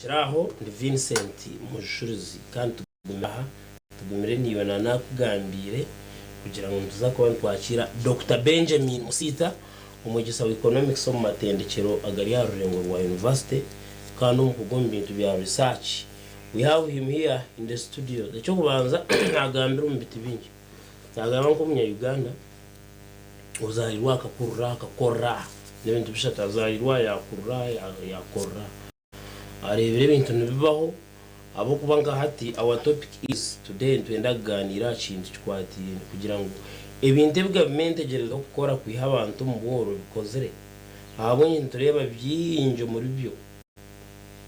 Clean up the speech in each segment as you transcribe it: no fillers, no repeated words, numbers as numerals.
Tutandikire aho, ndi Vincent Mujurizi kandi tugumire aha, tugumire naiwe na nakugambiire kugira ngu nituza kuba nitwakiira Dokita Benjamin Musiita, omwegyesa wa Economics omu matendekyero agari aha rurengo rwa University kandi omukugu omu bintu bya research. We have him here in the studios. Eky'okubanza nagambira omu biti bingi. Nagamba nk'omunya Uganda ozarirwe akakurira akakorera aha n'ebintu bishatu azarirwe aha yakurira aha yakorera aha arebire ebintu nibibaho ahabw'okuba nka hati our topic is today nitwenda kuganiira aha kintu kikwatiine kugira ngu ebintu ebi gavumenti egyerezeho kukora kwiha abantu omu bworo bikozire ahabw'enki nitureeba bingi omuri byo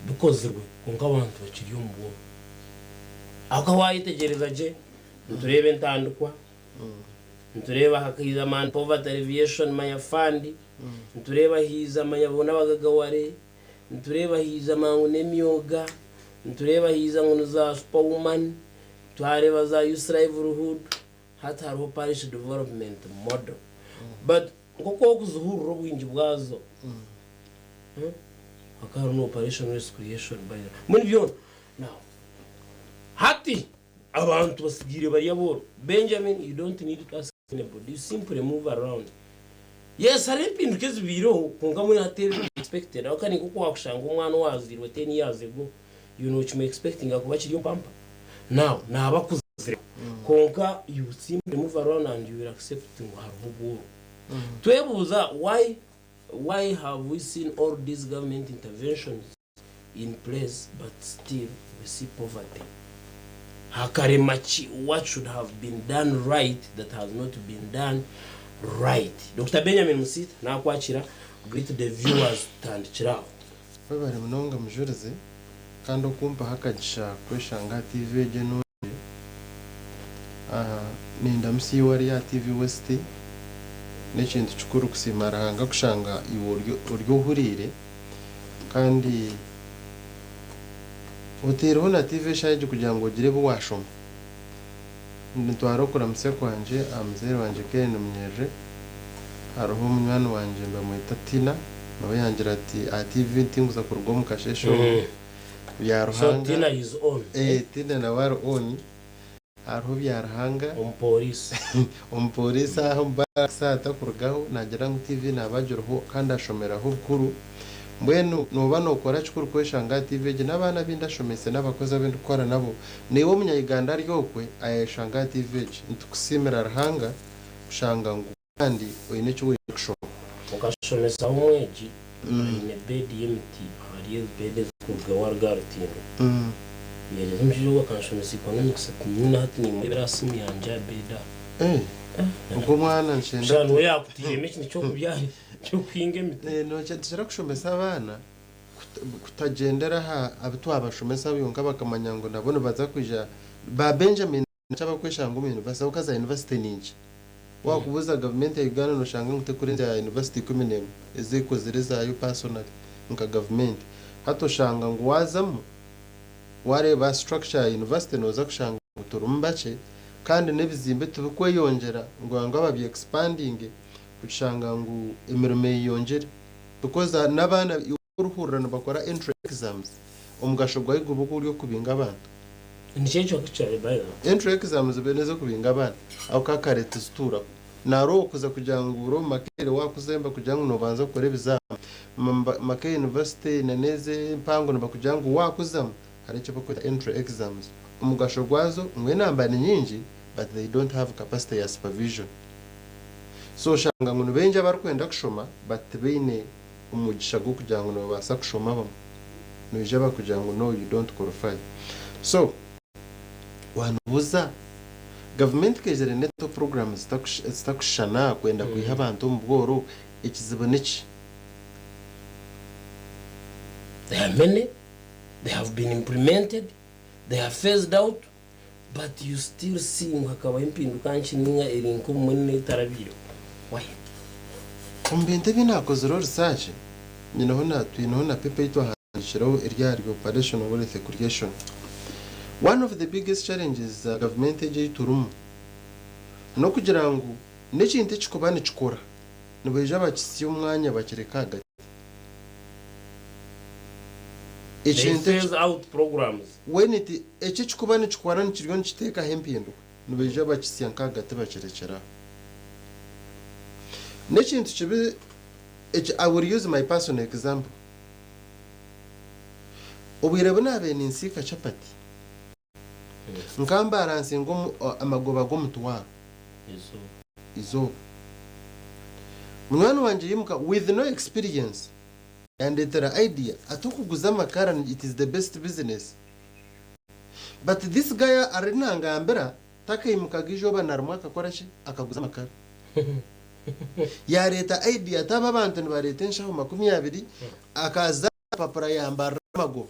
bikozirwe kwonka abantu bakiri omu bworo ahabw'okuba wayetegyereza gye Nitureeba entandikwa, nitureeba hakaija man poverty alleviation manya fund, nitureeba haija manya boona abagagaware, nitureeba haija mangu n'emyoga, nitureeba haija ngu ni za super woman, twareeba za youth livelihood, hati hariho parish development model. But nk'oku orikuzihurira obwingi bwazo, hakaba hariho na operation rescue creation by the way, mbwenu byona now hati. Abantu basigaire bari abooro. Benjamin you don't need to ask anybody you simply move around. Yes hariho empinduka ezibaireho kwonka mbwenu hati eri expected ahabw'okuba ni nk'oku wakushanga omwana owazairwe ten years ago you nokimu expectinga kuba akiri omupaampa now naaba akuzire kwonka you simply move around and you will accept ngu hariho obworo. Twebuuza why why have we seen all these government interventions in place but still we see poverty hakarema ki what should have been done right that has not been done right Dokita Benjamin Musiita nakwakira greet the viewers tutandikire aho. Webare munonga Mujurizi kandi okumpaho akagisha kweshanga aha TV egi enungi. Nindamutsya iwe ori aha TV West. N'ekintu kikuru kusiima Ruhanga kushanga iwe ori ohuriire. Kandi otaireho na TV eshaaha egi kugira ngu ogire ebi waashoma. Nintwara okuramutsya kwangye aha muzaire wangye Kellen Munyerere. Hariho munywani wangye nibamweta Tina, nawe yangira ati aha TV tinkuza kuruga omu kasheeshe omu. Bya So Ruhanga. Tina is on. Eh, Tina nawe ari on. Hariho Byaruhanga. Omupooriisi. Omupooriisi aha omu barracks aha takurugaho naagira ngu TV naaba agiriho kandi ashomeraho bukuru. Mbwenu nooba nookora kikuru kweshanga aha TV egi n'abaana abu ndashomeise n'abakozi abu ndikukora nabo. Naiwe omunya-Uganda ari okwe ayeshanga aha TV egi. Nitukusiimira Ruhanga kushanga ngu kandi oine eki waija kushoma. Okashomesaho omwegi aine bed y'emiti ahari ezi bed ezirikuruga waruga aha rutindo. Yaagira ati omushaija ogu akanshomesa economics ati nyowe na hati nimureebera aha simu yangye aha bed aha. Ogwo omwana nikyenda Shana niwe yaakutairemu ekintu ky'okubyara ky'okuhinga emiti. Nikikira kushomesa abaana kutagyendera aha bi twabashomesa byonka bakamanya ngu nabo nibaza kwija ba Benjamin Nikyo abakweshanga omu university ahabw'okuba za university ni nkye. Wakubuuza gavumenti ya Uganda noshanga ngu tekurenzya ya university 11 ezi ekozire ezaayo personally nka gavumenti. Hati oshanga ngu waazamu wareeba structure ya university noza kushanga ngu turimu bakye kandi n'ebizimbe tibikweyongyera ngu ngu babye expandinge kukishanga ngu emirimo eyeyongyere because n'abaana orihurira nibakora entry exams omugasho gwayo guba guri okubinga abantu. Nikyo ekyo actually by the way. Entry exams zibe nezokubinga abaana aho ka kare tizituuraho. Nari okuza kugira ngu ori omu Makerere wakuzemba kugira ngu nobanza kukora ebizamu. Makerere University na nezi empango nibakugira ngu wakuzamu hariho eki barikweta entry exams. Omugasho gwazo ngu enamba ni nyingi but they don't have capacity ya supervision. So oshanga ngu nibaingi abarikwenda kushoma but tibaine omugisha gw'okugira ngu nibabaasa kushoma abamwe noija bakugira ngu no you don't qualify so wanobuuza gavumenti keizire neto program zitakushushana kwenda kwiha abantu omu bworo ekizibu niki? There are many, they have been implemented, they are phased out but you still see ngu hakabaho empinduka nkye ninga eri nk'obumwe n'etarabaireho. Why? Omu bintu ebi naakozireho research, nyineho na twineho na paper ei twahandiikireho eri ahari Operational Wealth Creation. One of the biggest challenges za gavumenti egi ei turimu n'okugira ngu n'ekintu ekikuba nikikora nibaija bakitsya omwanya bakireka ahagati. They Ekintu eki phase out programs. When it eki ekikuba nikikora nikiriyo nikiteekaho empinduka nibaija bakitsya nk'ahagati bakirekyera aho. N'ekintu kibi eki I will use my personal example. Obwire bu naabaire ninsiika chapati, nkambaransinga omu amagoba g'omutwaro eizooba. Munywani wangye yaimuka with no experience Yandetera idea ati okuguza amakara it is the best business but this guy ari nangambira takaimukaga eizooba narimwe akakora ki akaguza amakara yareta idea ati aba abantu nibareta enshaho 20 akaza apapura yambarira amagoba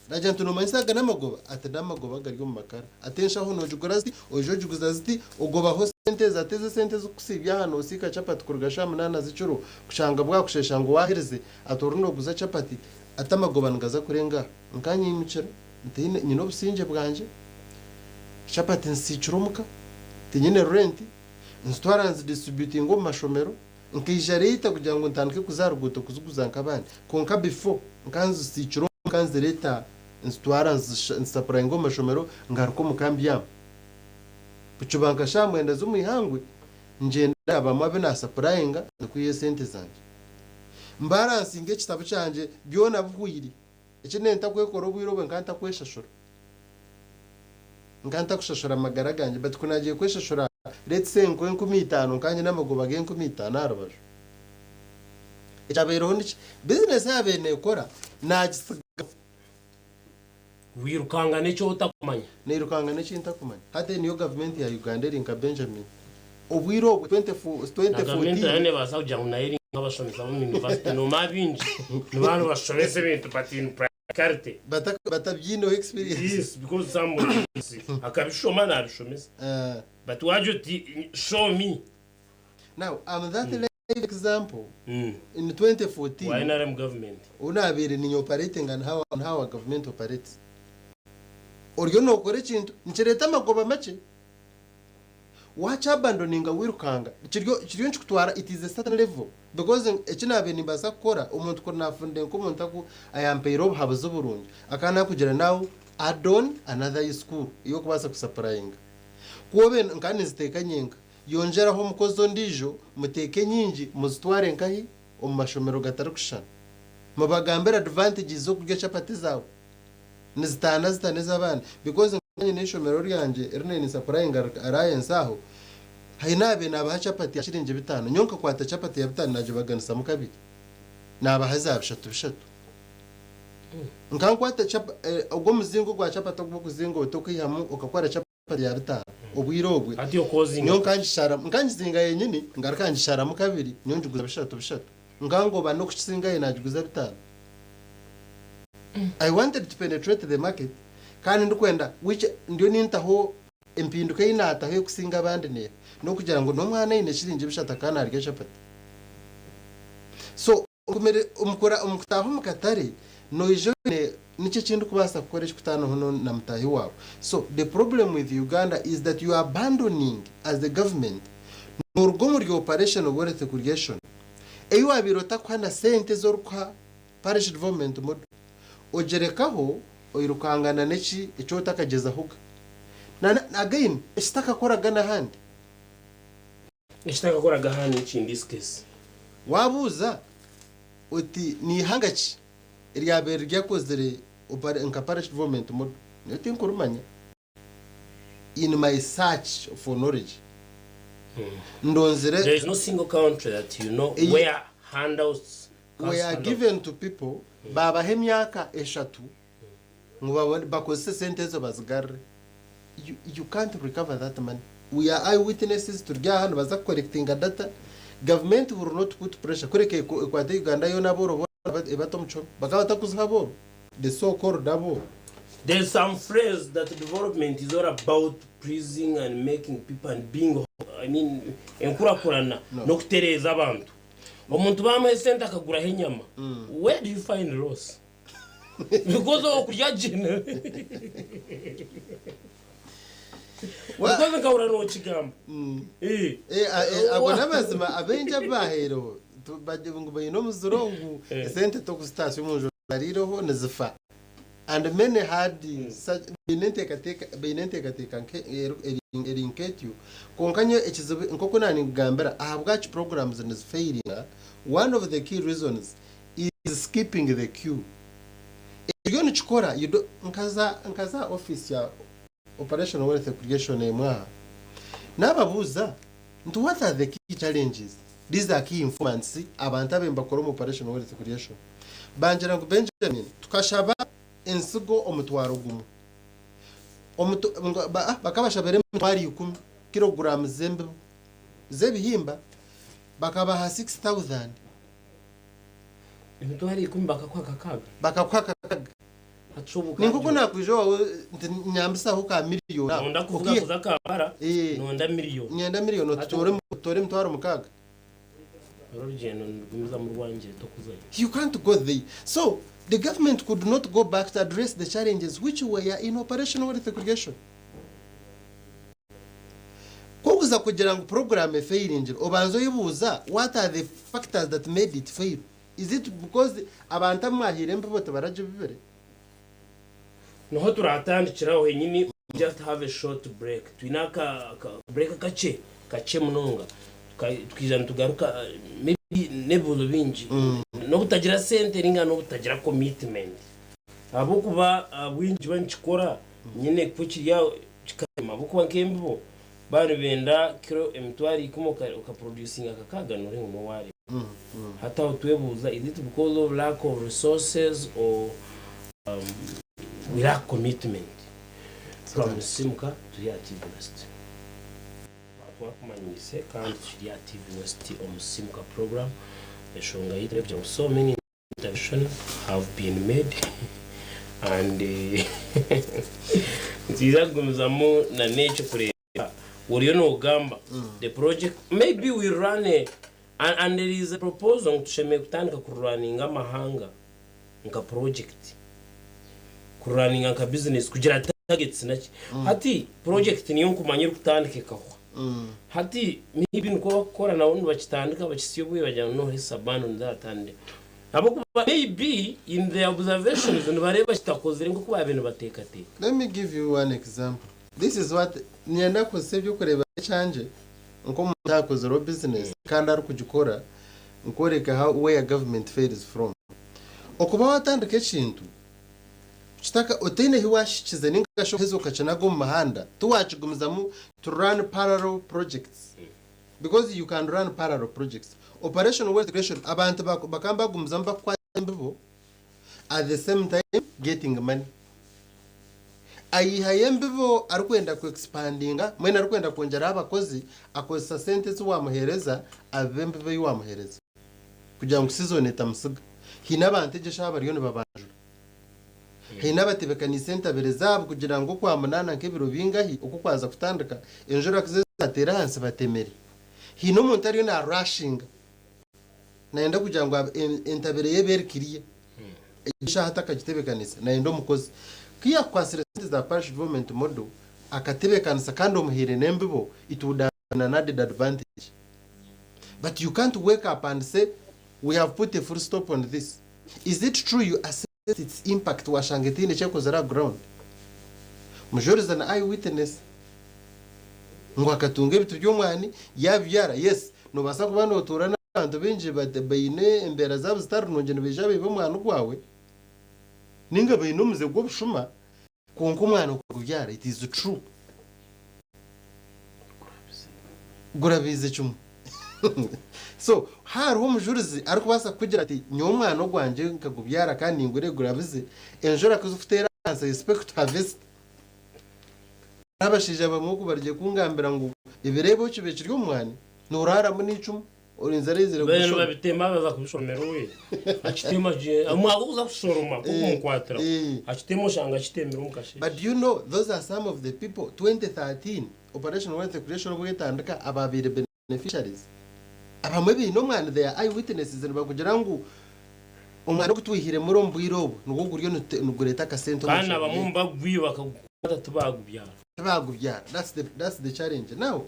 Nagira nti nomanyisa aga namagoba? Ati namagoba gari omu makara. Ati enshaho nogigura ziti, oija ogiguza ziti, ogobaho sente ezi, ati ezi esente ezikukusiibya aha nosiika chapati kuruga shaaha munaana z'ekiro kushanga bwakusheesha ngu waaherize, ati ori noguza chapati, ati amagoba nigaza kurenga aha. Nkanyeimukira, ntaine, nyine obusingye bwangye, chapati nzisiikire omuka, tinyine rent, nzitwara nzidistributinga omu mashomero, Nkaija later kugira ngu ntandike kuza aha ruguuto kuziguza nk'abandi kwonka before nka nzisiikire omuka nzireeta nzitwara nzisapurayinga omu mashomero ngaruka omuka mbyama. Bukiba nka shaaha mwenda z'omu ihangwe ngyenda bamwe abu naasapurayinga nza kwihayo esente zangye. Mbaransinga ekitabo kyangye byona bihweire eki nentakwekora obwire obwe nka ntakweshashura. Nka ntakushashura amagara gangye but ku naagiye kweshashura let's say nk'enkumi itaano nka nyine amagoba g'enkumi itaano aha rubaju. Ekyabaireho niki? Bizinesi yaabaire neekora naagitsigaho. Wairukanga n'eki otakumanya. Nairukanga n'eki ntakumanya. Hati niyo gavumenti ya Uganda eri nka Benjamin. Obwire obwo 20 Na gavumenti nayo 2014. neebaasa kugira ngu nayo eri nk'abashomesa b'omu yunivasite. Noomanya baingi nibaba nibashomesa ebintu but in Karite. Batabyineho experience. Yes, because somebody is akabishoma nabishomesa. But wagira oti show me. Now, I'm that live example in 2014. Wa NRM government. Obu nabaire ninye operatinga and how, and how our government operates. Oriyo nokora ekintu nikireeta amagoba makye. Wakyabandoninga wirukanga kiryo kiryo nikikutwara it is a certain level because eki nabaire nimbaasa kukora omuntu kuri nafunire nk'omuntu aku ayampaire obuhabuzi burungi akaba nakugira now add on another school ey'okubaasa kusapurayinga ku obe nkaba ninziteeka nyenka yongyeraho omukozi ondiijo muteeke nyingi muzitware nkahi omu mashomero gatarikushushana mubagambire advantages z'okurya chapati zaawe. Nizitaana zita n'ez'abandi? Because nka nyine eishomero ryangye eri naine ninsapurayinga Alliance aho, haine ababaire naabaha chapati ya shiringi bitaano, nyowe nkakwata chapati ya bitaano naagibaganisamu kabiri, naabaha eza bishatu bishatu. Nka nkwata chapa ogwo omuzingo gwa chapati ogu barikuzinga oti okaihamu okakora chapati ya bitaano obwire obwe, Hati okozinga nyowe nkangisharamu, nkangizinga yenyini ngaruka ngisharamu kabiri nyowe ngiguza bishatu bishatu. Nka ngoba n'okukisingayo naagiguza bitaano. I wanted to penetrate the market kandi ndikwenda which ndiyo nintaho empinduka ei naataho ey'okusinga abandi neeha? N'okugira ngu n'omwana aine shiringi bishatu akaba naarya chapati. So ogumire omu kura omu kutaaha omu katare noija oine niki eki ndikubaasa kukora ekikutaanaho no na mutaahi waawe. So the problem with Uganda is that you are abandoning as a government nooruga omuri operation wealth creation ei waabaire otakuha na sente ezi orikuha Parish Development Model, ogyerekaho oirukangana n'eki eki otakagyezahoga. Na na again ekitakakoraga n'ahandi. Ekitakakoraga ahandi niki in this case? Waabuuza oti n'eihanga ki eryabaire ryakozire nka Parish Development Model? Nyowe tinkurimanya. In my search for knowledge ndonzire There is no single country that you know Eyi- where handouts, cash were handouts. given to people babaha emyaka eshatu ngu babone bakozese sente ezo bazigarure you, you can't recover that money we are eye witnesses turi aha nibaza kucollectinga data government will not put pressure kureka eku- ekwate Uganda yoona abooro boona ebate omu kihome bakaba batakuziha abooro the so called abooro There's some phrase that development is all about pleasing and making people and being I mean enkurakurana No. n'okutereeza abantu. Omuntu bamuha esente akaguraho enyama. Where do you find loss? Because okurya gye Wa- because nkahurira nokigamba. Eh. Eh, a- eh, ago n'amazima abaingi abu baahaireho tu- bagira ngu baine omuziro ngu Eh. esente tokuzitaasya omu nju Bariireho nizifa. And many had such baine enteekateeka baine enteekateeka nke eri eri nk'etyo kwonka nyowe ekizibu nk'oku naaninkugambira ahabwaki programs nizifailinga one of the key reasons is skipping the queue ekiriyo nikikora you do nkaza nkaza aha office ya Operation Wealth Creation emwe aha naababuuza nti what are the key challenges these are key informants abantu abe nibakora omu Operation Wealth Creation bangira ngu Benjamin tukashaba ensigo omutwaro gumwe Omutu, ba, ah, bakabashabira emitwaro ikumi kilograms z'embibo z'ebihimba bakabaha 6000. Emitwaro ikumi bakakuha kakaaga. Bakakuha kakaaga. Hati Ni nk'oku naakwija owaawe nti nyambisaho ka miriyoni aho. Nonda kuvuga Okiiha. kuza Kampala, Eh. nonda miriyoni. Nyenda miriyoni oti Hati toore toore emitwaro mukaaga. Oru orugyendo nirugumizamu rwangire tokuzayo. You can't go there. So, the government could not go back to address the challenges which were in Operation Wealth Creation. Ku orikuza kugira ngu puroguraamu efeiringire, obanza oyebuuza what are the factors that made it fail? Is it because abantu abu mwahaire embibo tibaragibibire? Niho turatandikira aho henyini we just have a short break twine aka aka break kakye kakye munonga tukaija nitugaruka maybe n'ebibuuzo bingi n'obutagira sente ninga n'obutagira commitment ahabw'okuba bwingi banikikora nyine ku kiri aho kikarema ahabw'okuba nk'embibo baaba nibenda kiro 100,000 okaproducinga kakaaga nooreeba ngu n'owaarema. Hati aho twebuuza is it because of lack of resources or we lack commitment? Twamusimuka turi aha TV West. Twakumanyiise kandi tukiri aha TV West omu Simuka program. Enshonga yaitu n'ekugira ngu so many intervention have been made and nitwija kugumizamu na n'ekyo kureeba oriyo nogamba the project maybe we run a and, and there is a proposal ngu tushemereire kutandika kururaninga amahanga nka project kururaninga nka business kugira targets naki hati project niyo nkumanya erikutandika ekahwa Hati maybe nikwo bakukora nabo nibakitandika bakitsya obwire bagira ngu no let's abandon that and ahabw'okuba maybe in their observations nibareeba kitakozire nk'oku baabaire nibateekateeka. Let me give you one example. This is what niinyenda kukozesa eby'okureeberaho ekyangye nk'omuntu akozireho business kandi arikugikora nkworeke how where government fails from. Okuba waatandika ekintu kitaka otaine ahi waashikize nainga shi oheza okakinaga omu muhanda tiwaakigumizamu to run parallel projects because you can run parallel projects. Operation Wealth Creation abantu bakaba nibagumizamu bakukwata embibo at the same time getting money. Aihayo embibo arikwenda ku expandinga mbwenu arikwenda kwongyeraho abakozi akozesa sente ezi waamuheereza abiba embibo ei waamuheereza kugira ngu season etamusiga. Haine abantu egyo eshaaha bariyo nibabanjura. Haine abatebekaniise entabire zaabo kugira ngu Okwamunaana nk'ebiro bingahi oku kwaza kutandika, enjura ku zaateera ahansi batemere. Haine omuntu ariyo naarashinga, naayenda kugira ngu entabire ye ebe eri kiriya. Egyo eshaaha atakagitebekanisa, naayenda omukozi. Ku yaakukwatsire sente za Parish Development Model akatebekanisa kandi omuhaire n'embibo, it would have been an added advantage. But you can't wake up and say we have put a full stop on this. Is it true you assessed its impact washanga etaine eki ekozire aha ground? Mujurizi na eye witness ngu akatunga ebiti by'omwani yabibyara yes nobaasa kuba notuura n'abantu baingi baine embeera zaabo zitari nungi nibaija baiba omwani gwawe ninga baine omuze gw'obushuma kwonka omwani okugubyara it is true gurabiize kimwe so hariho omujurizi arikubaasa kukugira ati nyowe omwana ogwangye nkagubyara kandi ningure gurabize enjura ku zikuteera ahansi I expect to harvest abashaija bamwe oku barigye kungambira ngu ebireebo kibe kiri omu mwani noraaramu n'icumu Orinzire aizire Bene kushoma. nibabitema baza kubishomera we akitema gye omwaka okuza kushoroma kukumukwatira akitema oshanga akitemire omu kasheshe. But do you know those are some of the people 2013 operation wealth creation obu etandika ababaire beneficiaries abamwe baine omwani they are eye witnesses nibakugira ngu omwani ogu twihire muri omu bwire obu nigwo guriyo nigureeta akasente omu Kandi nabamwe kyaro omu bagwire bakagukwata tibagubyara. Tibagubyara that's the that's the challenge now.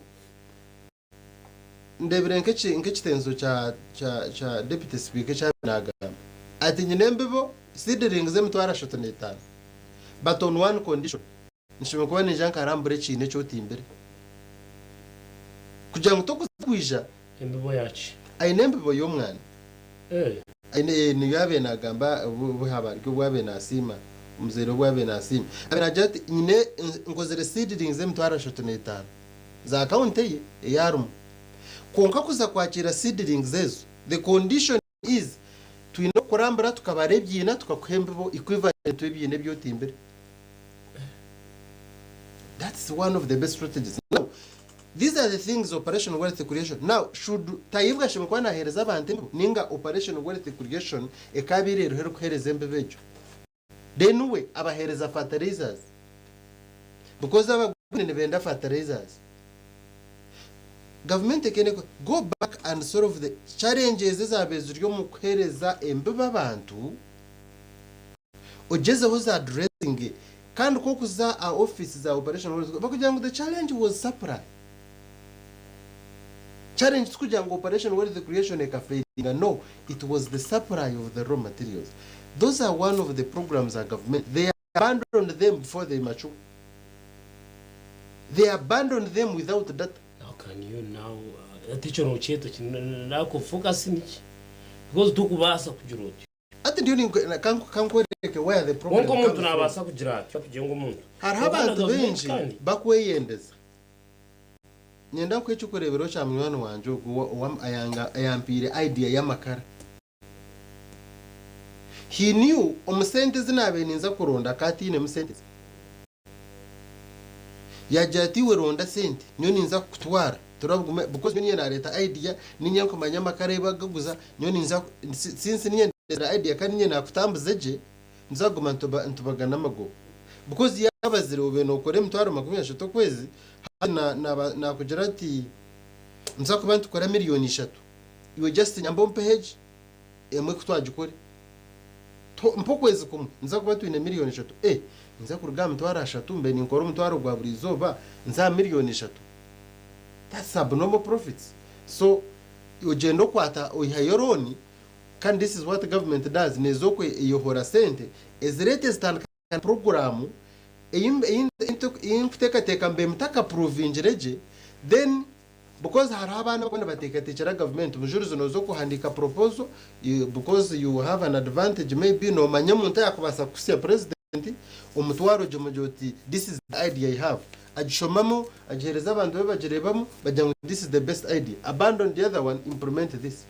Ndebire nk'ekitenso kya Deputy Sipiika eki ariyo naagamba ati nyine embibo seedlings 35,000. But on one condition, nshemereire kuba naija nkarambura ekiina eki otimbire. Kugira ngu tokuza kwija. Embibo ya ki? Aine embibo y'omwana. Aine, eh, niyo yaabaire naagamba obu obu haaba ari obu yaabaire naasiima, omuzaire obu yaabaire naasiima. Yaabaire naagira ati, Nyine, nkozire seedlings emitwaro 35 za county ye ei arimu. Kwonka kuza kwakiira seedlings ezo, the condition is twine kukurambura tukabara ebiina tukakuha embibo equivalent to ebiina ebi otimbire. That's one of the best strategies. Now, these are the things Operation Wealth Creation. Now, should Tayebwa ashemereire kuba naheereza abantu embibo ninga Operation Wealth Creation ekaabaire eriho erikuheereza embibo egyo? Then we abaheereza fertilizers because abagwire nibenda fertilizers. Gavumenti ekenda go back and solve the challenges ezaabaire ziri omu kuheereza embibo abantu, ogyezeho za dressing kandi ku okuza aha office za operation wealth bakugira ngu the challenge was supply. Challenge tikugira ngu operation wealth creation ekafailinga no, it was the supply of the raw materials. Those are one of the programs za government they abandoned them before they mature. They abandoned them without data. How can you now hati ekyo nokyeta ki lack of focus niki because tokubaasa kugira otyo. Hati ndiyo kankworeke where the problem Kwonka omuntu comes from. nabaasa kugira atyo kugira ngu omuntu. Hariho Kwonka na abantu gavumenti baingi kandi. bakweyendeza. Niinyenda nkuhe eky'okureeberaho kya munywani wangye ogu owa ayampaire idea y'amakara. He knew omu sente ezi naabaire ninza kuronda akaba atainemu sente ze. Yaagira ati iwe ronda sente nyowe ninza kukutwara turabugume because nyowe niinye naareeta idea niinye nkumanya amakara ahu barikugaguza nyowe ninza since niinye ndeetsire idea kandi niinye naakutambuze gye nituza kuguma nitubagana amagoba because yaabazire obaire nookora emitwaro 30 okwezi hati naakugira ati nituza kuba nitukora 3 million iwe just nyamba ompeho egi emwe ku twagikore mpa okwezi kumwe nituza kuba twine 3 million. Eh ninza kuruga aha 30,000 mbe ninkora omutwaro gwa buri izooba nze aha 3 million. That's abnormal profits. So ogyenda okwata oihayo loan kandi this is what government does neeza okwe eyohora sente ezireeta ezitandika na puroguraamu ei ei nkuteekateeka mbe mutakapurovingire gye then because hariho abaana abarikuba nibateekateekyera gavumenti mujurizi nooza okuhandiika proposal because you have an advantage maybe noomanya omuntu ayaakubaasa kukuhitsya president omutware ogimugire oti this is the idea I have agishomamu agiheereza abantu be bagireebamu bagira ngu this is the best idea abandon the other one implement this.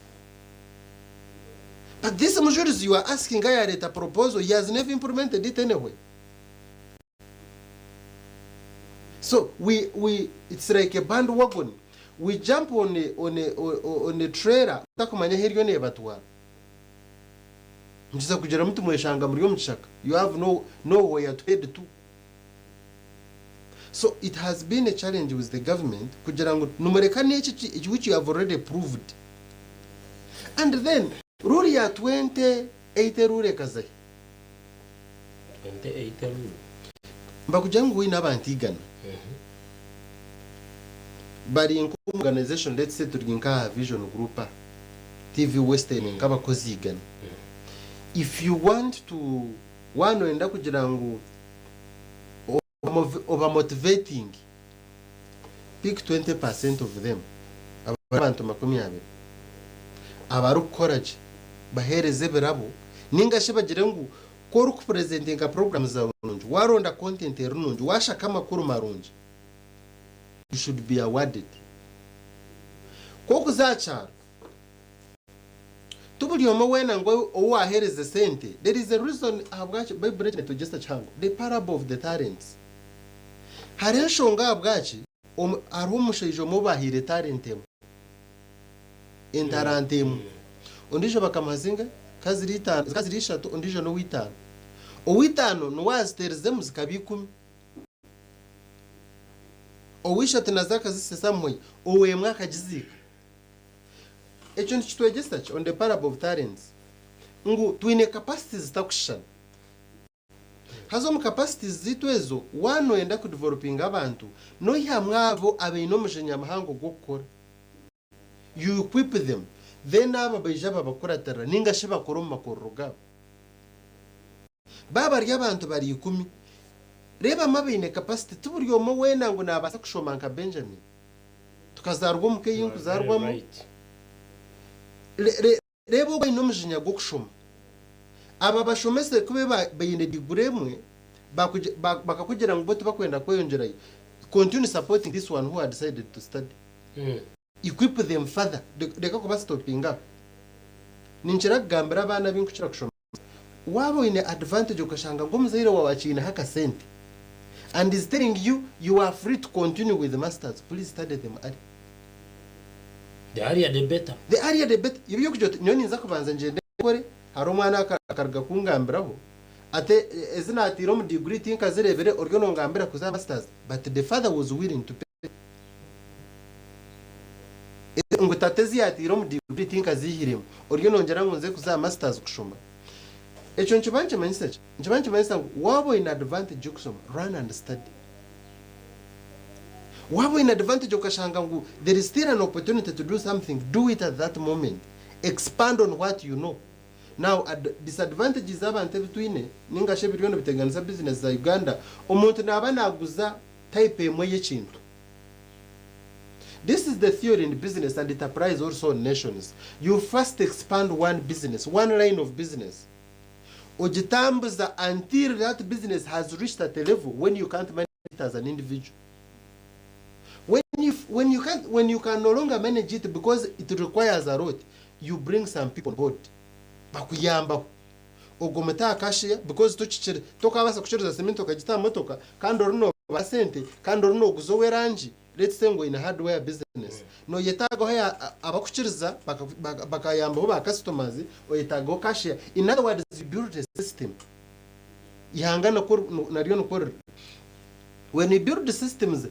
But this mujurizi you are asking ayareeta proposal he has never implemented it anyway. So we we it's like a bandwagon we jump on a, on a, on a trailer otakumanya ahu eriyo neebatwara. Mukiza kugira muti mweshanga muri omu kishaka you have no nowhere to head to. So it has been a challenge with the government kugira ngu nimureka n'eki which you have already proved. And then rule ya 2080 rule ekazahi? 2080 rule. Nibakugira ngu waine abantu igana bari nk'omu organization let's say turi nk'aha Vision Group aha, TV Western nk'abakozi igana. If you want to waaba noyenda kugira ngu oba motivating pick 20% of them abantu 20 abarikukora gye baheereze ebirabo ninga shi bagire ngu ku orikupurezentinga puroguramu zaawe nungi waronda content eri nungi washaka amakuru marungi you should be awarded. Ku okuza aha kyaro Ti buri omwe weena ngu ou waaheereza esente, there is a reason ahabwaki Baiburi egi neetwegyesa kihango, the parable of the talents. Hariho enshonga ahabwaki hariho omushaija omwe ou baahaire talent emwe, entaranta emwe, ondiijo bakamuha zinga? Zikaba ziri itaano, zikaba ziri ishatu, ondiijo n'owaitaano. Owaitaano niwe aziteerizemu zikaba ikumi. Owaishatu nazo akazisesa muhoya, ow'emwe akagiziika. Ekyo nikitwegyesa ki on the parable of talents? Ngu twine capacities zitakushushana. Haza omu capacities zaitu ezo, waaba noyenda kudevelopinga abantu, noihamu abo abaine omujinya muhango gw'okukora. You equip them, then abo baija babakuratirira ninga shi bakora omu makorero gaabo. Baaba bari abantu bari ikumi, Reeba abamwe abaine capacity ti buri omwe weena ngu naabaasa kushoma nka Benjamin. Tukazaarwa omu ka ei You are very nkuzaarwamu. right. Reeba ogu aine omujinya gw'okushoma. Aba bashomesa ku baine diguri emwe, bakakugira ngu bo tibakwenda kweyongyerayo, continue supporting this one who had decided to study. Equip them further. Reka kuba stopinga aho. Ninkira kugambira abaana abu nkukira kushomesa, waaba oine advantage okashanga ngu omuzaire waawe akiineho akasente and is telling you you are free to continue with masters, please study them early. The earlier the better. The earlier the better. Ebyo kugira oti nyowe ninza kubanza ngyende nkore, hariho omwana akaruga kungambiraho ati ezi nateire omu degree tinkazireebire oriyo nongambira kuza aha masters but the father was willing to pay. Ngu tata ezi yateire omu degree tinkazihiremu oriyo nongyera ngu nze kuza aha masters kushoma. Ekyo nikiba nikimanyisa ki? Nikiba nikimanyisa ngu waaba oine advantage y'okushoma run and study. Waaba oine advantage okashanga ngu there is still an opportunity to do something, do it at that moment. Expand on what you know. Now, disadvantages z'abantu ebi twine ninga shi ebiriyo nibiteganisa business za Uganda, omuntu naaba naaguza type emwe y'ekintu. This is the theory in business and it applies also on nations. You first expand one business, one line of business. Ogitambuza until that business has reached at a level when you can't manage it as an individual. When you, when you, can't, when you can no longer manage it because it requires a lot, you bring some people on board. Bakuyambaho. Ogwo muta aha cashier because tokikira, tokabaasa kukiriza cement okagita aha motoka kandi ori nobara sente kandi ori noguza ow'erangi, let's say ngu oine hardware business. Noyetaagaho abakukiriza bakayambaho ba customers, oyetaagaho cashier. In other words, you build a system. Ihanga naryo nikwo riri. When you build systems,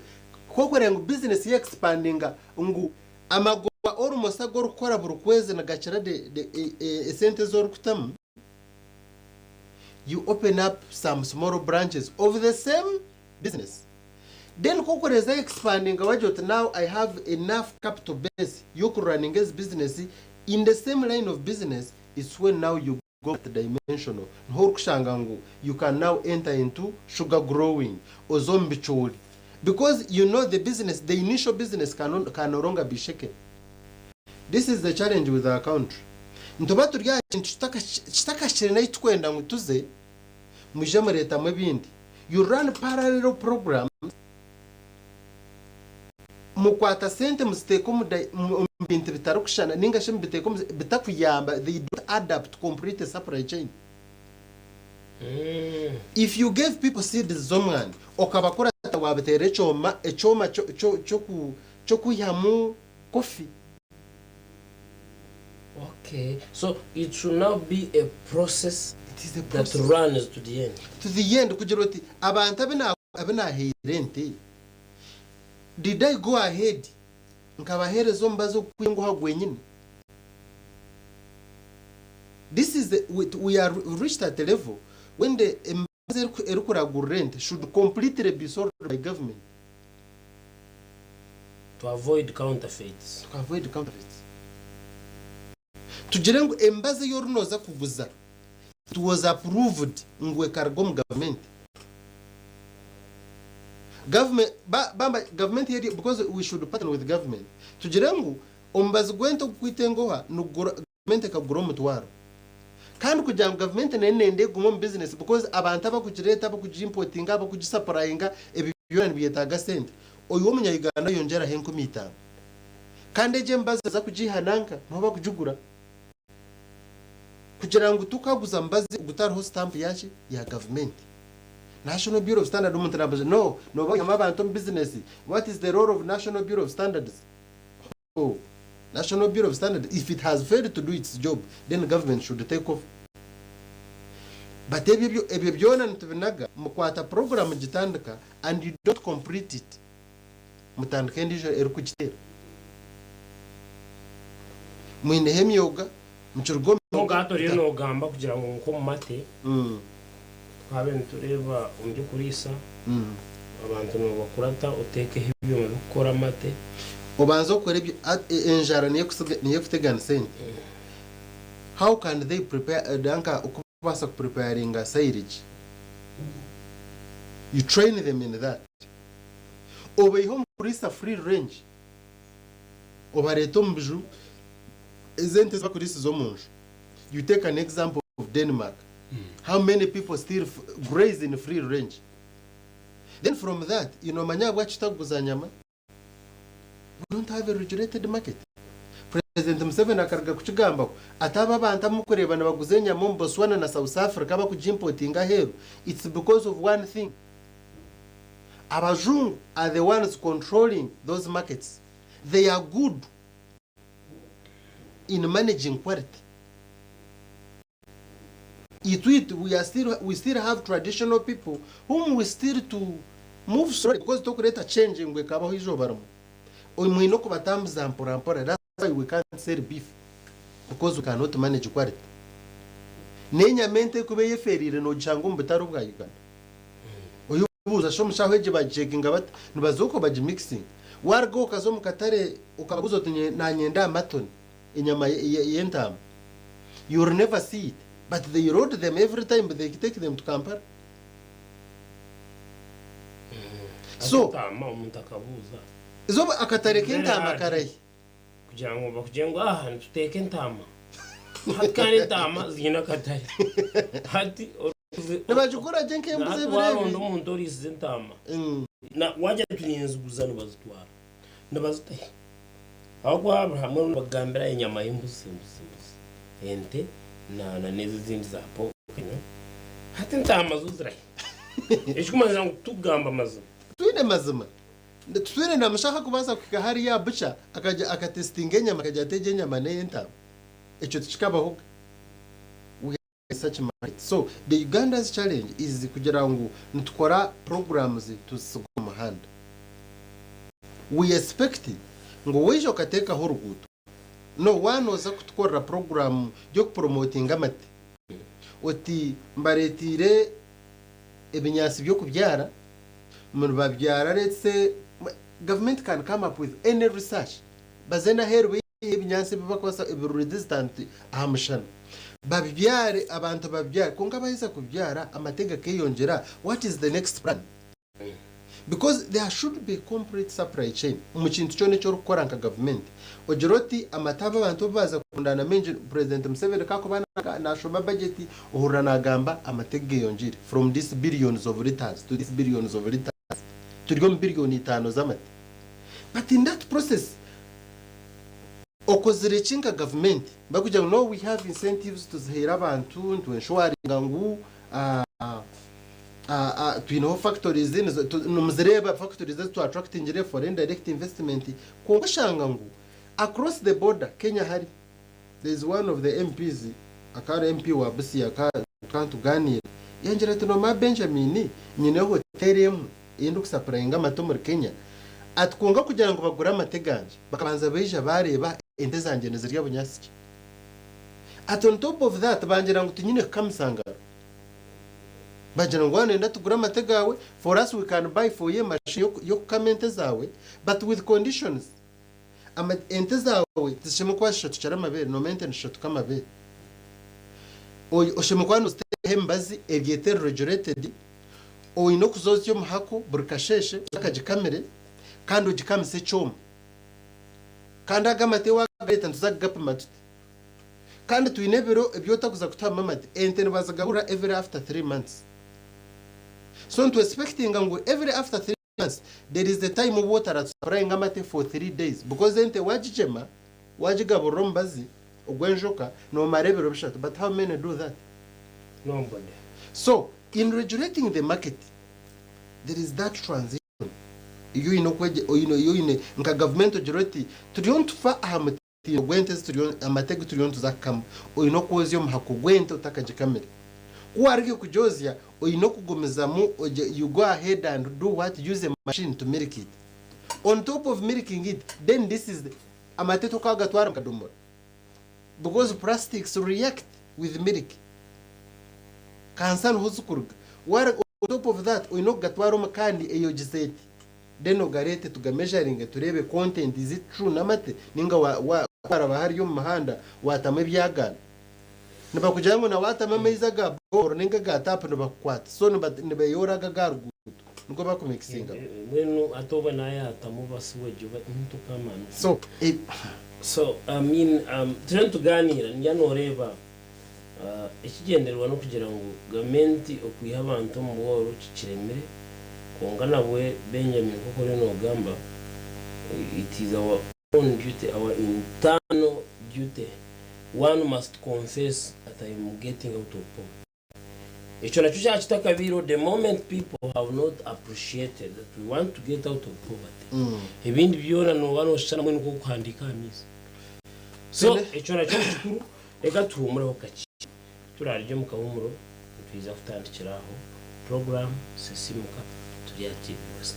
ku orikureeba ngu business ya expandinga ngu amagoba almost agu orikukora buri kwezi nigakira esente ezi orikutamu, you open up some small branches of the same business. Then ku orikureeba expandinga wagira oti now I have enough capital base y'okurunninga ezi business in the same line of business, it's when now you go that dimensional niho orikushanga ngu you can now enter into sugar growing oze omu bicoori because you know the business the initial business can, can no longer be shaken. This is the challenge with our country. Nituba turi aha kintu kitakahikire n'ahi turikwenda ngu tuze, mwije mureetamu ebindi. You run parallel programs, mukwata sente muziteeka omu bintu bitarikushushana ninga shi mubiteeka omu bitakuyamba, they don't add up to complete a supply chain. If you gave people seeds z'omwani okabakurata wabiteera ekyoma ekyoma ky'okwihamu coffee. Okay, so it should now be a process It is a that process. runs to the end. To the end kugira oti abantu abu naahaire ente did I go ahead nkabaheereza omubazi ogw'okwenguha gwenyine? This is the, we, we are reached at a level when the emibazi erikuragurira ente should completely be sold by government. To avoid counterfeits. To avoid counterfeits. Tugire ngu emibazi ei orinoza kuguza it was approved ngu ekaruga omu gavumenti. Government, ba, bamba, government eri, because we should partner with government. Tugire ngu omubazi gw'ente ogukwita engoha nigugura, gavumenti ekagura omutwaro. Kandi kugira ngu gavumenti nayo nenda egume omu business because abantu abakugireeta, abakugiimpotinga, abakugisapurayinga, ebyo byona nibyetaaga sente. Oiwe omunya-Uganda oyongyeraho 5000. Kandi egyo emibazi oza kugiiha nanka niho bakugigura. Kugira ngu tukaguza mubazi ogutariho sitampu yaki? Ya gavumenti. National Bureau of Standard omuntu nabuuza no, nooba oihamu abantu omu bizinesi, what is the role of National Bureau of Standards? Hoo, National Bureau of Standards if it has failed to do its job then government should take over. But ebyo ebyo byona nitubinaga, mukwata program mugitandika and you don't complete it. Mutandika endiijo erikugiteera. Mwineho emyoga, mukiruga omu Kwonka myoga. hati oriyo noogamba kugira ngu nk'omu mate, twabaire nitureeba omu by'okuriisa, abantu noobakurata oteekeho ebyoma birikukora amate. Obanze okore ebyo, enjara niyo niyo ekuteganisa ente. How can they prepare, nanka oku bakubaasa kupreparinga silage? You train them in that. Obaihe omu kuriisa free range obareete omu biju ezi ente ezi bakuriisiza omu nju. You take an example of Denmark. How many people still graze in free range? Then from that, nomanya ahabwaki tutakuguza nyama? We don't have a regulated market. President Museveni akaruga kukigambaho ati aba abantu abu mukureeba nibaguza enyama omu Botswana na South Africa abakugiimpotinga aheeru, it's because of one thing, abajungu are the ones controlling those markets. They are good in managing quality. Itwe we are still we still have traditional people whom we still to move slowly because tokureeta change ngu ekabaho eizooba rimwe. Mwine okubatambuza mpora mpora that's why we can't sell beef because we cannot manage quality. N'enyama ente ekuba eyefeereire nogishanga omu butare obwa Uganda. Oyebuuza shi omushaho egi bagichekinga bata? Nibaza okwo bagimixinga. Waruga okaza omu katare okabaguza oti nanyenda aha mutton enyama y'entaama you will never see it but they load them every time they take them to Kampala. So Entaama omuntu akabuuza. Eizooba akatare Very k'entaama hard. karahi? Kugira ngu bakugire ngu aha nituteeka entaama. Hati kandi entaama ziine akatare. Hati orikuzi- Nibagikora gye nk'embuzi Hati ebiro waronda ebi. omuntu oriisize entaama. Na wagira oti ninziguza nibazitwara. Nibazita hi? Ahabw'okuba hamwe nibakugambira enyama y'embuzi, embuzi, embuzi, ente na na n'ezi ezindi za pork, you know. Hati entaama zo zirahi? Ekirikumanyisa ngu tukugamba amazima. Twine mazima. Tutwine na mushaho akubaasa kuhika hariya aha butcher akagya akatesitinga enyama akagira ati egi enyama n'ey'entaama. Ekyo tikikabahoga. We are such market. So the Uganda's challenge is kugira ngu nitukora programs tuzisiga omu muhanda. We expect ngu waija okateekaho oruguuto, no waaba nooza kutukorera program y'okupromotinga amate, oti mbareeteire ebinyaatsi by'okubyara, nibabyara let's say government can come up with any research baze n'aheeru baihe ebinyaatsi ebi barikubaasa ebiri resistant aha mushana babibyare abantu babibyare kwonka baaheza kubibyara amate gakeyongyera what is the next plan because there should be complete supply chain omu kintu kyona eki orikukora nka gavumenti ogire oti amate aba abantu obu baaza kurundaana maingi President Museveni ku arikuba naashoma budget Ohurira naagamba amate geyongyeire from this billions of litres to this billions of litres turi omu billion itaano z'amate but in that process okozire ki nka gavumenti barikugira ngu no we have incentives tuzihaire abantu nitu enshuwaringa ngu twineho factories nimuzireeba factories ezi tu attractingire foreign direct investment kwonka oshanga ngu across the border Kenya hari There is one of the MPs akaba ari MP wa Busia tukaba nituganiira yangira ati nomanya Benjamin nyineho hotel emwe ei ndikusapurayinga amate omuri Kenya ati kwonka kugira ngu bagure amate gangye bakabanza baija bareeba ente zangye nizirya bunyaatsi ki ati on top of that bangira ngu tinyine kukamisa ngaro bagira ngu waaba noyenda tugure amate gaawe for us we can buy for you a machine y'okukama ente zaawe but with conditions. Ente zaawe tizishemereire kuba zishatukire amabeere, noomanya ente nizishatuka amabeere. Oshemereire kuba nooziteekaho emibazi eri eteri regulated, oine okuzoozya omuhako buri kasheeshe otakagikamire kandi ogikamise ekyoma. Kandi ago amate waagareeta nituza kugapima tuti. Kandi twine ebiro ebi otakuza kutahamu amate, ente nibazigaburira every after 3 months. So nitu expectinga ngu every after 3 months there is a time obu otarasupplyinga amate for 3 days because ente wagigyema wagigaburira omubazi ogw'enjoka nomara ebiro bishatu but how many do that? Nobody. So in regulating the market there is that transition ei oine okwegye oine ei oine nka gavumenti ogira oti turiyo nitufa aha mutindo gw'ente ezi turiyo amate agu turiyo nituza kukama oine okwozya omuhako gw'ente otakagikamire. Ku waaruga kugyozya oine okugumizamu ogye you go ahead and do what use a machine to milk it. On top of milking it then this is the amate tokagatwara mu kadomora because plastics react with milk kansa niho zikuruga. Waaruga on top of that oine okugatwara omu kandi eyogize eti then ogareete tugameasuringe tureebe content is it true n'amate ninga wa wa waraba hariya omu muhanda waatamu ebyagaana. Nibakugira ngu na waatamu amaizi aga borehole ninga aga tap nibakukwata so nibeyoora ago aga ruguuto. Nikwo bakumikisingamu. Mbwenu hati obwe nayatamu basiwegi oba ntukamanya. So e. So I mean turiyo nituganiira nindya noreeba ekigyendererwa nokugira ngu gavumenti okwiha abantu omu bworo kikiremire kwonka nabwe Benjamin nkoku oriyo nogamba it is our own duty our internal duty one must confess that I am getting out of poverty. Ekyo nakyo kyaba kitakabaireho the moment people have not appreciated that we want to get out of poverty ebindi byona nooba nooshusha namwe nikwo kuhandiika aha maizi. So ekyo nakyo ni kikuru reka tuhumureho kakye. Ku turaarugye omu kahuumuro nitwija kutandikira aho program Sisimuka turi aha TV West.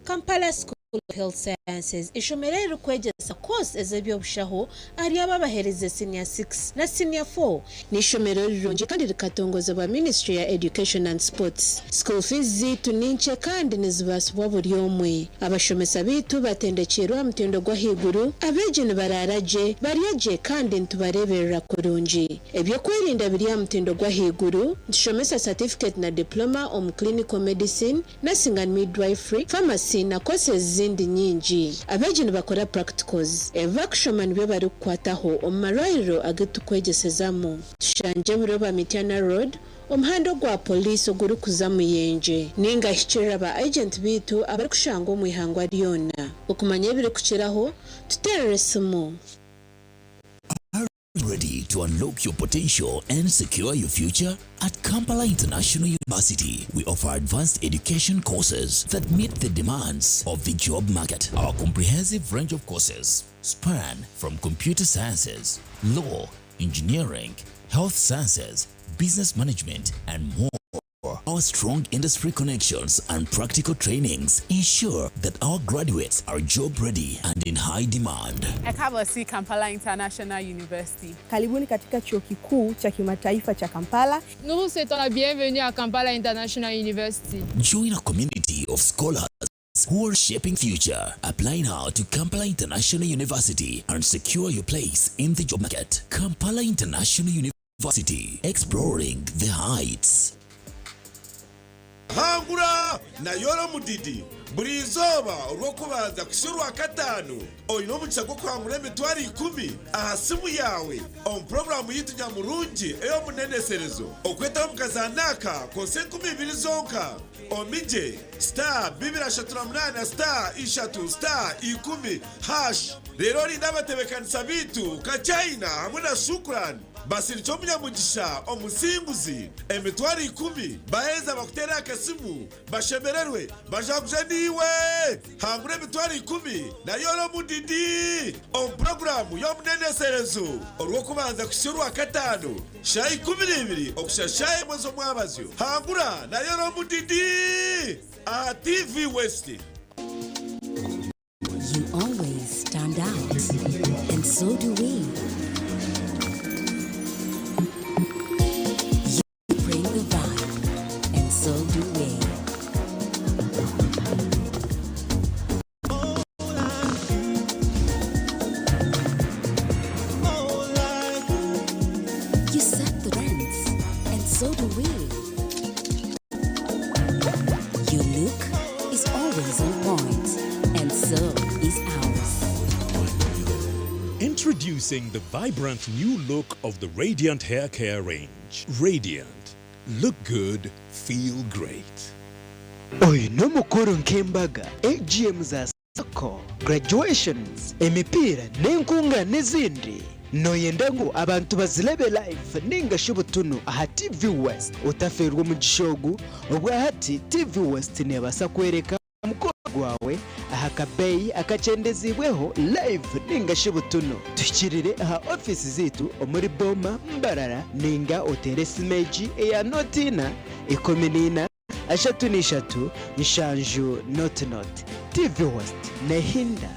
Kampala School of Health Sciences ishomero eririkwegyesa course ez'eby'obushaho ahari abo abaherize Senior 6 na Senior 4. N'eishomero rirungi kandi rikatongozibwa Ministry ya Education and Sports. School fees zaitu ni nkye kandi nizibaasibwa buri omwe. Abashomesa baitu batendekyeirwe aha mutindo gw'ahaiguru, abeegi nibaraara gye, barya gye kandi nitubareeberera kurungi. Eby'okwerinda biri aha mutindo gw'ahaiguru, nitushomesa certificate na diploma omu Clinical Medicine, Nursing and Midwifery, Pharmacy na courses ezindi nyingi. Abeegi nibakora practicals. Ebi barikushoma nibyo barikukwataho omu marwariro agu turikwegyesezamu. Tushangye Buroba Mityana Road, omuhanda ogwa Police ogurikuza Muyenje. Ninga hikirira ba agent baitu abarikushangwa omu ihangwa ryona. Okumanya ebirikukiraho, tuteerere esimu. Ready to unlock your potential and secure your future? At Kampala International University, we offer advanced education courses that meet the demands of the job market. Our comprehensive range of courses span from computer sciences, law, engineering, health sciences, business management, and more. Our strong industry connections and practical trainings ensure that our graduates are job ready and in high demand. Ekabasi Kampala International University. Karibuni katika chuo kikuu cha kimataifa cha Kampala. Nous vous souhaitons la bienvenue à Kampala International University. Join a community of scholars who are shaping future. Apply now to Kampala International University and secure your place in the job market. Kampala International University, exploring the heights. Hangura na Yolo Mudidi buri izooba Orwokubanza kuhitsya Orwakataano oine omugisha gw'okuhangura emitwaro ikumi aha simu yaawe omu puroguraamu yaitu nyamurungi ey'omuneneserezo. Okwetaho omu kazaano aka kozesa 2000 zonka. Omigye star 238 star ishatu star ikumi hash reero orinde abatebeekanisa baitu Kachaina hamwe na Shukran basirikye omunyamugisha omusinguzi emitwaro ikumi baheeza bakuteere akasimu bashemererwe bajaguze naiwe. Hangura emitwaro ikumi na Yolo Mudidi omu puroguraamu y'omuneneserezo Orwokubanza kuhitsya Orwakataano. Shaaha 12 okuhitsya shaaha emwe z'omwabazyo, hangura na Yoromudidi aha TV West. You always stand out, and so do we. You bring the vibe, and so do we. You set the trends, and so do we. Your look is always on point, and so is ours. Introducing the vibrant new look of the Radiant Hair Care range. Radiant. Look good, feel great. Oine omukoro nk'embaga, AGM za Sacco, graduations, emipiira n'enkungaana ezindi? Nooyenda ngu abantu bazirebe live ninga shi butunu aha TV West? Otafeerwa omugisha ogu, obwahati TV West neebaasa kworeka omukoro gwawe aha kabeeyi akakyendeziibweho live ninga shi butunu. Tuhikirire aha ofiisi zaitu omuri Boma, Mbarara ninga oteere esimu egi eya nooti ina, 14, 33, 70 nooti nooti. TV West nehinda.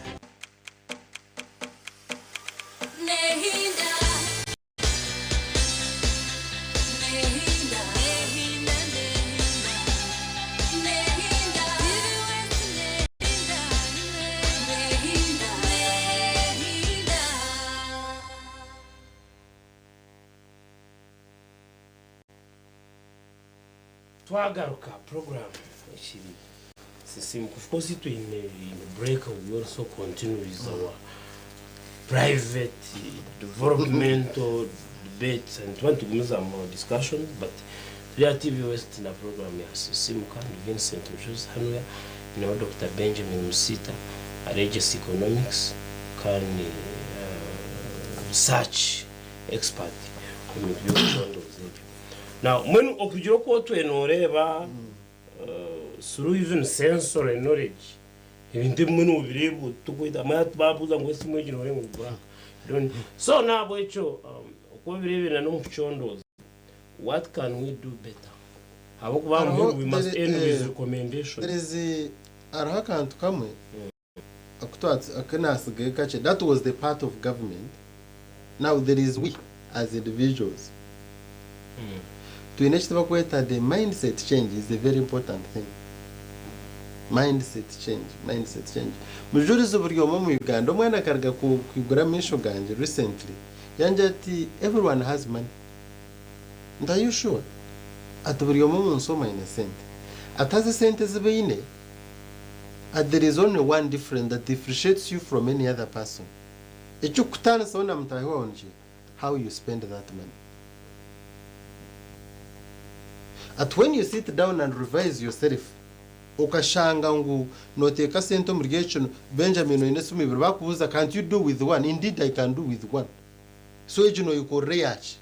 Twagaruka program ekiri sisimuka of course twine break we also continue with our private developmental debates and tuba nitugumiza mu discussions but turi aha TV West na program ya sisimuka ndi Vincent Mucuzi hanuya nyineho Dokita Benjamin Musiita aregyesa economics kandi research expert omu bintu by'okucondooza ebyo. Now mbwenu okugira oku otwire nooreeba through even sensory knowledge ebintu ebimwe noobireeba oti tokweta hamwe hati baabuuza ngu esimu egi nooreeba ngu black you don't so n'ahabw'ekyo oku obireebire na n'omu kucondooza what can we do better ahabw'okuba Hariho mbwenu we must there end with eh, recommendation. there is hariho akantu kamwe aku twatsi aku naasigayo kakye that was the part of government now there is we as individuals twine eki turikweta the mindset change is a very important thing mindset change mindset change mujurizi buri omwe omu Uganda omwana akaruga ku kwigura amaisho gangye recently yangira ati everyone has money nti are you sure ati buri omwe omunsi omu aine sente ati haza esente ezi baine But there is only one difference that differentiates you from any other person. Ekirikukutaanisaho na mutaahi waawe ni ki? How you spend that money. Ati when you sit down and revise yourself, okashanga ngu noteeka sente omuri ekyo, Benjamin oine esimu ibiri, bakubuuza can't you do with one? Indeed I can do with one. So egi noyekorera eyaki?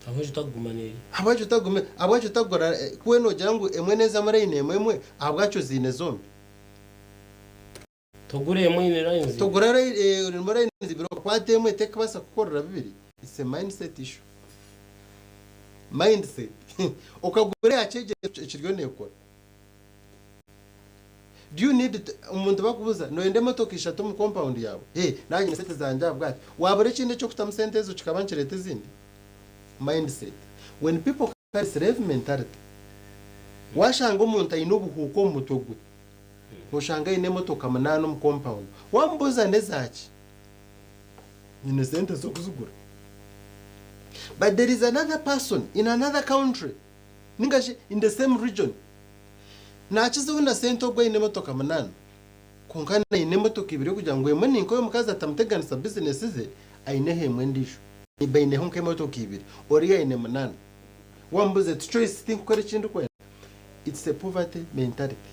Ahabw'enki otakuguma n'eri? Ahabw'enki otaguma, ahabw'enki otagura, ku weena ogira ngu emwe n'ezamu layini emwe emwe, ahabwaki oziine zombi? Togura emwe eine layini ibiri. Togura erimu layini ibiri okakwata emwe terikubaasa kukukorera bibiri? It's a mindset issue. Mindset. Okagura eyakyo egyo ekiriyo neekora. Do you need to, omuntu bakubuza noyenda emotoka ishatu omu compound yawe? Hey, nanye nyine sente zangye aha bwati. Wabura ekindi ekyokutamu sente ezo kikaba nikireta ezindi? Mindset. When people carry slave mentality, washanga omuntu aine obuhuuku omu mutwe gwe, noshanga aine emotoka munana omu compound. Wamubuza nezaki? Nyine sente zokuzigura. But there is another person in another country ninga shi in the same region Nakizaho na sente ogwo aine emotoka munana kwonka aine emotoka ibiri okugira ngu emwe ninka oyomukazi atamuteganisa bizinesi ze aineho emwe endijo baineho nkemotoka ibiri oriya aine munana wamubuza oti choice tinkukora ekindikwenda it's a poverty mentality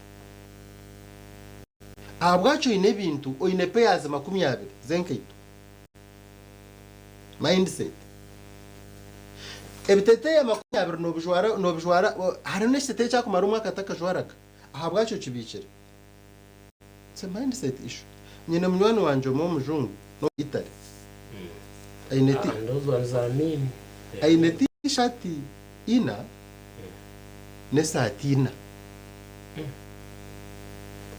ahabwaki oine ebintu oine pairs 20 zenkaito Mindset. Ebiteteeya 20 nobijwara nobijwara hariho n'ekiteteeya ekyakumara omwaka atakajwaraga ahabwaki okibiikire? It's a mindset issue. Nyine munywani wangye omwe w'omujungu n'owa Italy aine ti Those ones are mean. aine t-shirt ina n'esaati ina.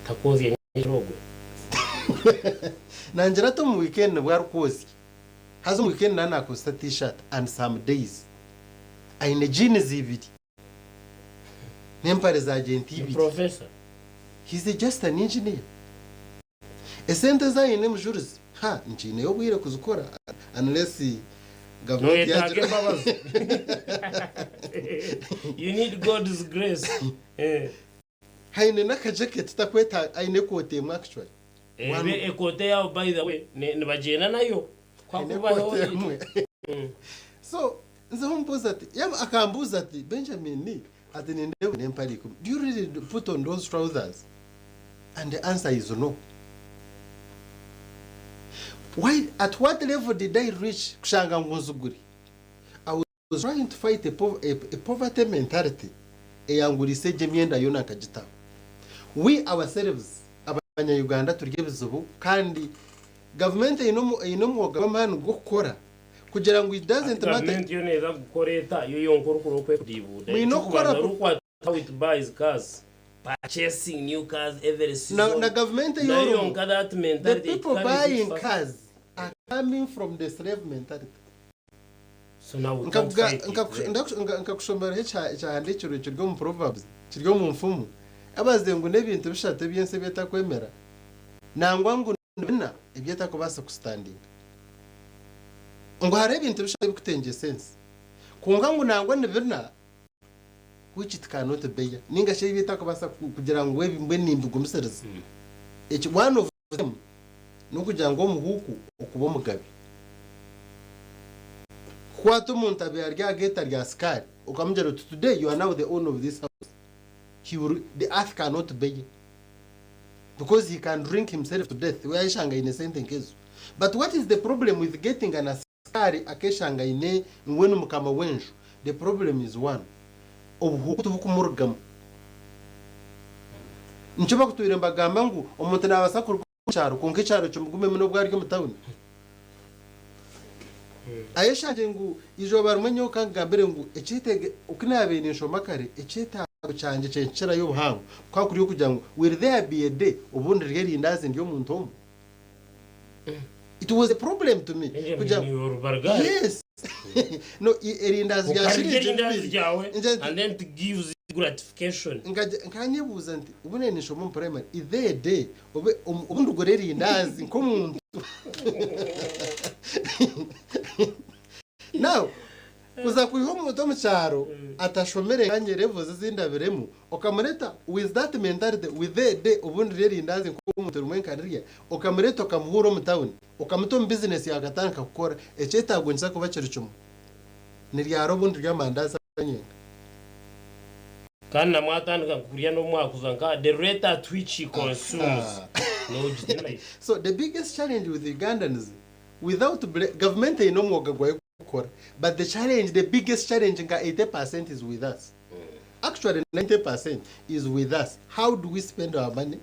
Takwozya nyekiro ogwe. Nangira ati omu weekend nibwo arikwozya. Haza omu weekend naaba naakozesa t-shirt and some days aine jeans ibiri n'empare za gyenti Ni ibiri. professor. He's a just an engineer. Esente ezi aine mujurizi, ha nkiineyo obwire kuzikora unless gavumenti Noyetaaga yaagira embabazi. You need God's grace. Eh. Aine n'akajaketi takwetaaga, aine ekooti emwe actually. Ebe ekooti eyaabo by the way nibagyenda nayo. Aine ekooti emwe. So nze mbuuza ati, yaaba akambuuza ati Benjamin ati nindeeba oine empare ikumi, do you really put on those trousers? And the answer is no. Why, at what level did I reach kushanga ngu nzigure? I was trying to fight a, po a, a poverty mentality eyanguriise egyo emyenda yoona nkagitaho. We ourselves abanya Uganda turi ebizibu kandi gavumenti eine omu- eine omwoga gw'amaani gw'okukora kugira ngu it doesn't Hati matter gavumenti yo neeza kukora eta yo yonka orikura okwekudiibuuda. Mwine okukora Ekyokubanza look at how it buys cars. Purchasing new cars every na, season. na gavumenti Nayo ey'orimu yonka that the mentality it people carries it buying fast. cars are coming from the slave mentality. So now we can't Nkakuga- fight it nkaku- then. ndaku- nka- nkakushomeraho ekya- ekyahandiikirwe kiri omu Proverbs, kiri omu nfumu, abaze ngu n'ebintu bishatu eby'ensi ebi etakwemera, nangwa ngu ni bina ebi etakubaasa kusitandinga. Ngu hariho ebintu bishatu ebikutengyesa ensi, kwonka ngu nangwa ni bina. which it cannot bear ninga shi ebi etakubaasa kugira ngu ebi mbwenu nimbigumisiriza. Eki one of them n'okugira ngu omuhuuku okuba omugabe. Kukwata omuntu abaire ari aha geeta rya sikaari okamugira oti today you are now the owner of this house, he will, the earth cannot bear because he can drink himself to death we yayeshanga aine sente nkezo. But what is the problem with getting an Asikari akeshanga aine mbwenu mukama w'enju, the problem is one, obuhuuku tibukumurugamu. Nikyo bakutwire nibagamba ngu omuntu nabaasa kuruga omu kyaro kwonka ekyaro kimugumemu n'obu ari omu tawuni. Ayeshangye ngu eizooba rimwe nyowe kangambire ngu ekyetege oku nabaire ninshoma kare ekyetaago kyangye kyenkikirayo obuhango kukaba kuri okugira ngu will there be a day obu ndirya erindaazi ndi omuntu omwe? It was a problem to me. Benjamin, Kugira iwe orubarugare. Yes. No, erindazi rya Okarya shiringi erindazi ebibiri. ryawe Ngira nti and then it gives you gratification. Nkagya nkanyebuuza nti obu nari ninshoma omu primary is there a day obu obu ndigura erindazi nk'omuntu. Now kuza kwiha omuntu omu kyaro atashomire nkanye levels ezi ndabiremu okamureta with that mentality with the day obu ndirya erindazi nk'omuntu rimwe nkarirya okamureta okamuhuura omu town okamuta omu business yawe akatandika kukora ekyetaago nikiza kuba kiri kimwe niryari obu ndirya amandazi nyenka. Kandi na mwatandika kurya n'obu mwakuza nka the rate at which he consumes nogira like. So the biggest challenge with Ugandans without bla government eine omwoga gwayo gw'okukora but the challenge the biggest challenge nka 80% is with us actually 90% is with us how do we spend our money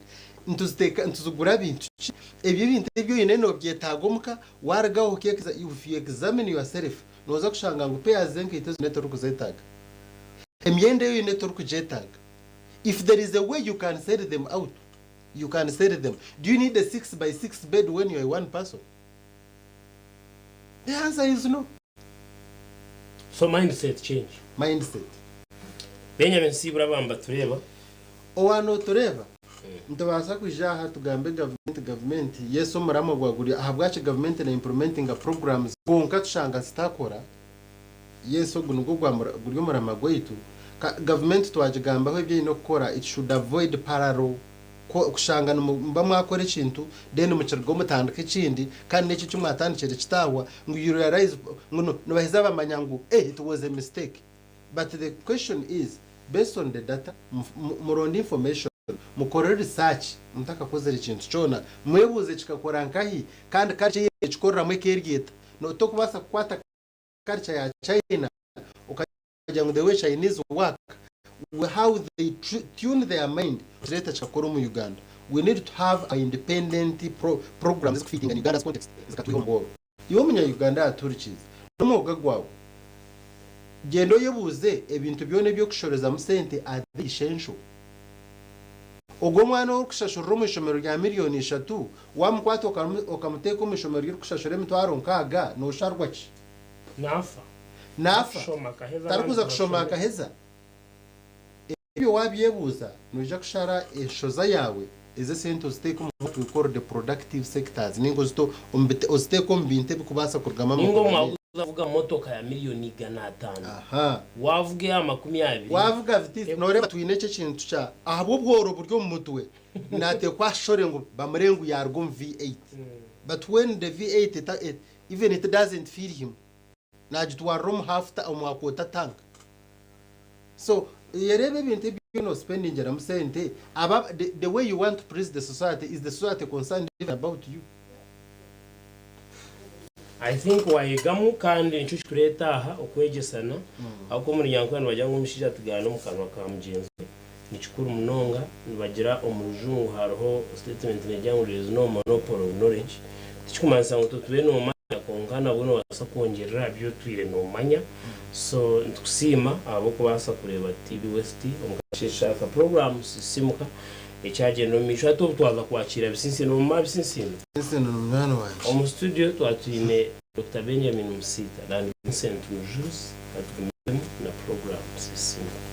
nituziteeka nituzigura bintu ki ebyo ebintu ebi oine nobyetaaga omuka warugaho okeekiza if you examine yourself noza kushanga ngu pairs z'enkaito ezi oine torikuzetaaga emyenda ei oine torikugyetaaga if there is a way you can sell them out You can sell them. Do you need a 6 by 6 bed when you are one person? The answer is no. So mindset change. Mindset. Benjamin Siibura aba nibatureeba. Owa notureeba, nitubaasa kwija aha tugambe gavumenti gavumenti, yes omuramwa gwa guri ahabwaki gavumenti na implementinga programs kwonka tushanga zitakora, Yes ogu nigwo gwa guri omurama gwaitu. Ka gavumenti twagigambaho ebi eine kukora it should avoid parallel ko kushanga nimuba mwakora ekintu then mukirugaho mutandika ekindi kandi n'ekyo eki mwatandikire kitaahwa ngu you realize ngu no nibaheza bamanya ngu eh it was a mistake but the question is based on the data muronde information mukore research mutakakozire kintu kyona mwebuuze kikakora nkahi kandi culture ei ekikoreramu ekeryeta no tokubaasa kukwata culture ya China okagira ngu the way Chinese work how they tune their mind okireeta kikakora omu Uganda. We need to have our independent pro programs ezikufitinga in Uganda's context zikatwiha omu bworo. Iwe omunya Uganda atuhurikiize n'omwoga gwawe gyenda oyebuuze ebintu byona eby'okushorezamu sente are they essential? Ogwo omwana ou orikushashurira omu ishomero rya miriyoni ishatu, waamukwata okamuteeka omu ishomero ry'orikushashura emitwaro nkaaga, noosharwa ki? Naafa. Naafa. Tarikushoma akaheza Tarikuza abandi kushoma tibashomire. akaheza. Ebyo waabyebuuza, noija kushara enshoza yaawe ez'esente oziteeke omu what we call the productive sectors nainga ozite omu bite oziteeke omu bintu ebikubaasa kurugamu Nainga amagoba omwe maingi. Wavuga motoka ya miriyoni 500. Aha. Wavuga eya 20. Wavuga Vitisi, noreeba twine ekyo ekintu kya ahabw'obworo buri omu mutwe, nateekwa ashore ngu bamurebe ngu yaruga omu V8. But when the V8 eta, even it doesn't fill him, nagitwarira omu half ta, omu quarter tank. So, yareeba ebintu ebi byona ospendingiramu sente, aba, the, the way you want to please the society, is the society concerned even about you? I think wayegamu kandi nikyo kitureeta aha okwegyesana ahabw'okuba omuri Nyankore nibagira ngu omushaija atigaana omu kanwa ka mugyenzi we nikikuru munonga nibagira omu rujungu hariho statement negira ngu there is no monopoly of knowledge tikikumanyisa ngu totwire nomanya kwonka nabwo nobaasa kwongyerera aha bi otwire nomanya so nitukusiima ahabw'okubaasa kureeba TV West omu kasheeshe aka program Sisimuka Ekyagyenda omu maisho hati obu twaza kwakiira Bisinsino Mama Bisinsino. Bisinsino ni munywani wangye. Omu studio twaba twine Dokita Benjamin Musiita and Vincent Mujuzi katugumizemu na program Sisimuka.